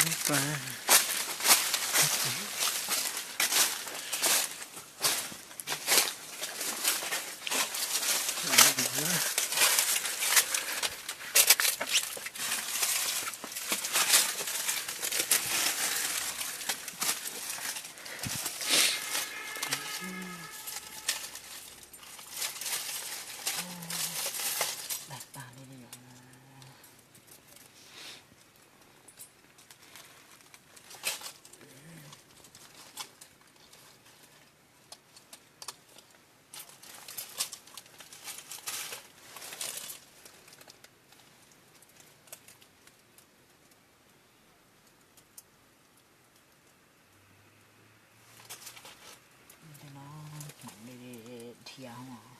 Pa. Cov no hmoov li dhia os.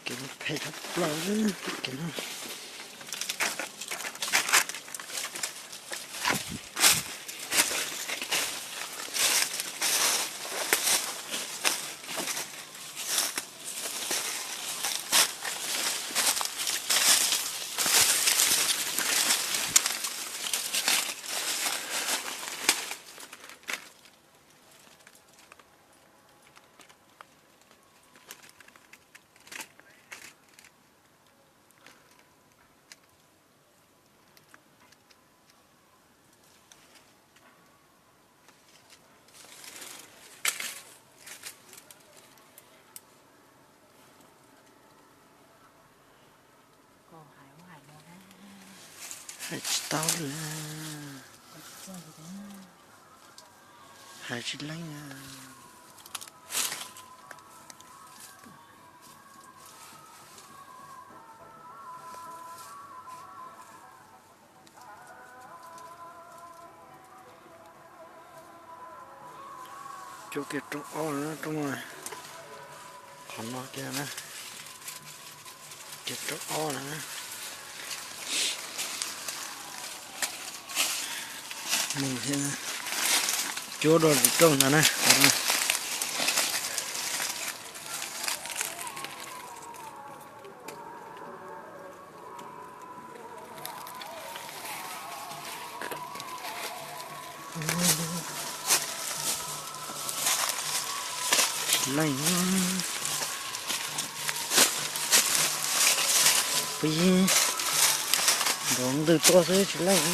Kev no phem tshaj plaws kev no. Hais tsis tau li. Hais tsis leej. Cua kiag rooj ob na, rooj, qhov no kiag na, kiag rooj ob na. Mus thiab, cua dua rooj ntawd na. Tsis leej. Peb nrov ntws tuaj xwb tsis leej.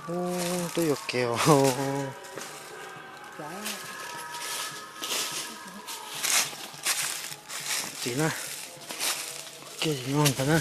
Ub, twb yuav kiag os. Txiv na, kiag tsis no ntag na.